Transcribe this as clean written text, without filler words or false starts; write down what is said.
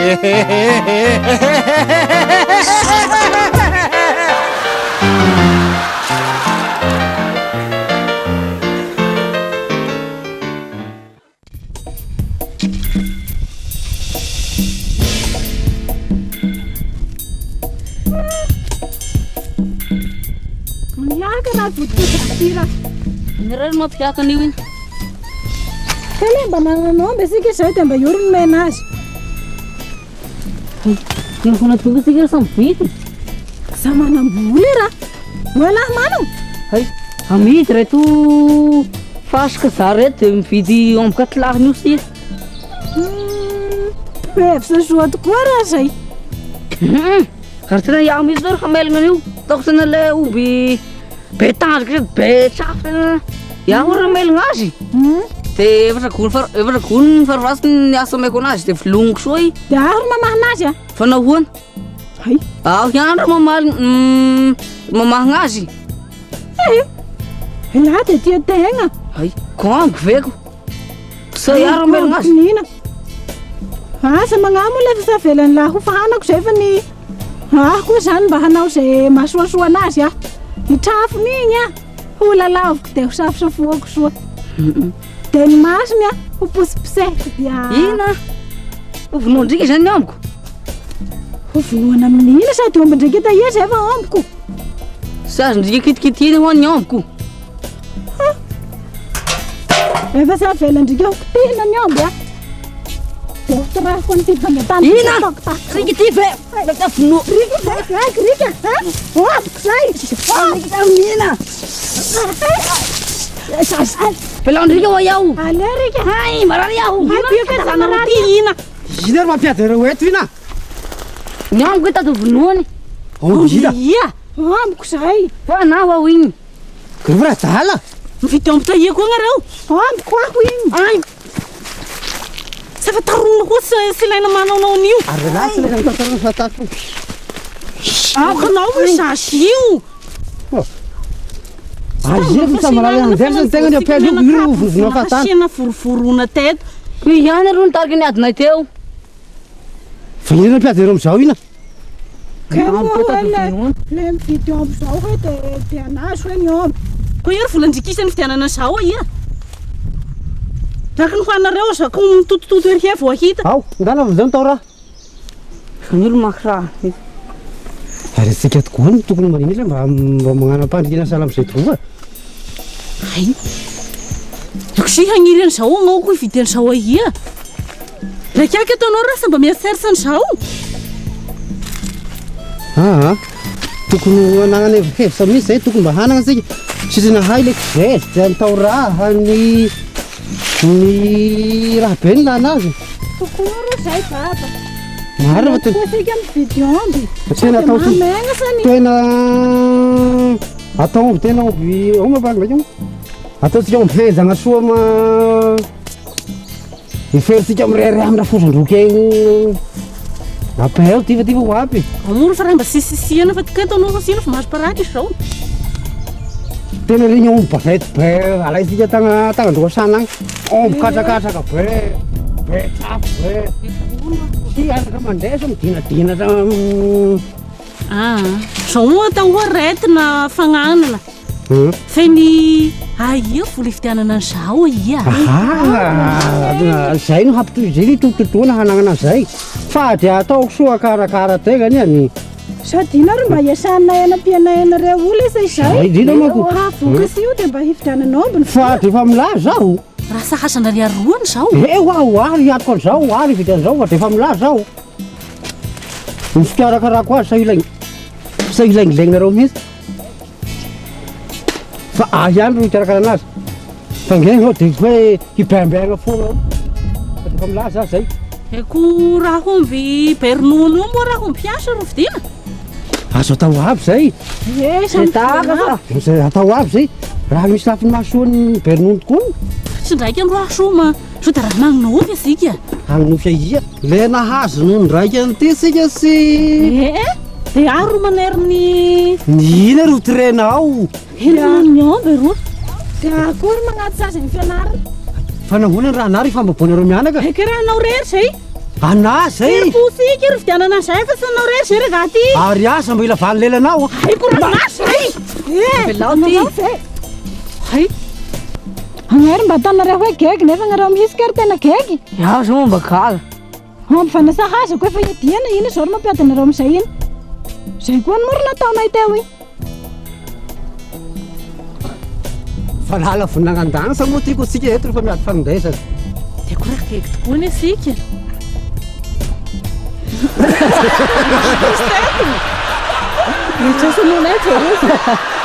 Mihiaka raha vototra Ny ray no mampihiaka an'io iny. Kay mba manana omby isika izay dia mba io no nomena azy. Ny vola tokoa isika samy vidy. Za manam-bola e raha. Hoe lahy manana. Hay, amidy reto fasika za reto dia mividy omby katilahiny io sia. Hevitra soa tokoa raha izay. Ary tena iaho mihitsy zao hamelogna an'io. Ataoko tena le omby be tandroka sady be trafo tena iaho ro hamelogna azy. Dia efatra gony fara efatra gony farafaharatsiny ny asa omeko anazy dia vilomiko soa i. Dia aho ro mamahana azy a. Fa nahoana? Hay. Aho ihany ro mamaly mamahana azy. Eh, elah dia tia tegna. Hay, ko amiko ve ko? Sa iaho ro hamelogna azy? Nina. Asa magnamo ilay fa tsy avelan'ny lahy ho fahanako izay fa ny ahy koa izany mba hanao izay mahasoasoa anazy aho. Ny trafony iny aho ho lalaoviko dia ho safosafoako soa. Dia ny masony aho ho posiposehiko dia. Ina? Ho vonoan-driaka izany ny ombiko? Ho vonoana amin'ny ina sady ombin-driaka tahia izay fa ombiko. Tsy azon-driaka kitikitihina hoa ny ombiko. Efa tsy avelan-driaka ho kitihina ny omby a. Dia ho torahako an'ity fangatahana. Ina? Rika ity ve? Lasa vono. Rika izay, rika, rika, ha? Ombiko izay. Rika ina? Velan-driaka hoa iaho. Aleo rika. Hay, marary aho. Hay, bioka tsy marary. Ina? Ina ry mampiady anareo eto ina? Ny ombiko hitady ho vonoany. Omby ina? Ia, ombiko izay. Fa anao aho igny. Reo raha adala. Mividy omby tahia koa nareo. Ombiko aho igny. Ay. Tsy efa taronina koa tsy tsy ilaina manaonao an'io. Ary lehilahy tsy ilaina mitantarana fa tato. Aokanao io zaza io. Aia no samalala andeha ny tegna ny ampiady io io vovonao fahatany. Nasiana vorovorona teto. Io ihany aloha nitarika ny adinay teo. Fa inona ampiady anareo amin'izao ina? Kay moa hoe le le mividy omby zao hoe de de anazy hoe ny omby. Koa io ry volan-drikisa nividianana an'izao aia? Draky ny hoanareo aza ko mitotototo ery vao hita. Ao, ndana vonjeo ny tao raha. Ny olo maka raha. Ary antsika tokoa no tokony manina mba mba magnano ampandriana sahala amin'izay tokoa. Hay. Doko sy hagniry an'izao agnao ko hividy an'izao aia? Raikaka ataonao raha sa mba mieritreritra an'izao? Aa, tokony ho anagnana hevitra mihitsy zay, tokony mba hanagna tsika satria nahay le kizesta, ny taoraha, ny ny raha be ny lana azy. Tokoa ro zay baba. Marina fa Tokoa tsika mividy omby. Tena atao Sady mahamegna sany. tena atao omby tena omby omby apa ndraiky ataontsika omby henjagna soa ma Hiferintsika mirehareha amin'ny rafozan-droky egny Apeo ty fa ty fa ho ampy. Amoro fa raha mba sisisihana fa tokay ataonao fa sihana fa mahazo paraky izy zao. Tena regny omby baventy be alaintsika tagna tagnan-droasana agny. Omby katrakatraka be, be trafo be. Ty afaka mandeha sao midinadinatra. Ah, zao moa atao hoe aretina fagnanana. Fa ny aia vola hividianana an'izao aia? Aha, zay no hampitohy zay ny tototoana hanagnana an'izay. Fa dia ataoko soa karakara tegna anie ny. Sady ino ary mba iasanay anampianay anareo olona izay izay. Zay indrindra manko. Raha voky sy io dia mba hividianana omby ny Fa dia efa milaza aho. Raha sahaza anareo aroany izao. Eo aho ary hiatoka an'izao ary hividy an'izao fa dia efa milaza aho. Ny fikarakarako azy sa ilaigny sa ilaignilaigninareo mihitsy. Fa ahy ihany no hikarakara anazy. Fa nge ianao dia hoe hibaimbaigna foana ao. Fa dia efa milaza aho zay. E ko raha omby be ronono io moa raha omby mpiasa ro vidiana? Azo atao aby zay. Ye, samy Tahaka fa. Zay atao aby zay. Raha misy lafiny mahasoa ny be ronono tokoa. Tsy ndraiky ny raha soa ma. Sao dia raha magnonofy isika. Hagnonofy aia? Le nahazo nono ndraiky an'ity isika sy. Ee, dia aho ro manery ny. Ny ina ro tirenao? Eny ronono ny omby roa. Dia akory magnatitra azy amin'ny fianarana. Fa nahoana ny raha nary ifambaboanareo mianaka? Aika raha anao rery zay. Anà zay. Herim-po-tsika ry vidianana an'izay fa tsy nanao irery zay rangahy ty. Ary asa mba ila valy lelanao. Haiko rangahy zay. Eh, Avelao ty. Anareo ve? Hay. Agnary mba ataonareo hoe gaigy nefa nareo mihitsy kary tena gaigy. Iaho zao moa mba gaga. Omby fanasaha ko efa iadiana iny zao ro mampiady anareo amin'izay iny. Zay koa ny moa ro nataonay teo iny. Fa lala vonagnandansa moa tiako tsika eto rehefa miady fanindesana. Dia koa raha gaigy tokoa ny isika. Rehetra soloinay jereo.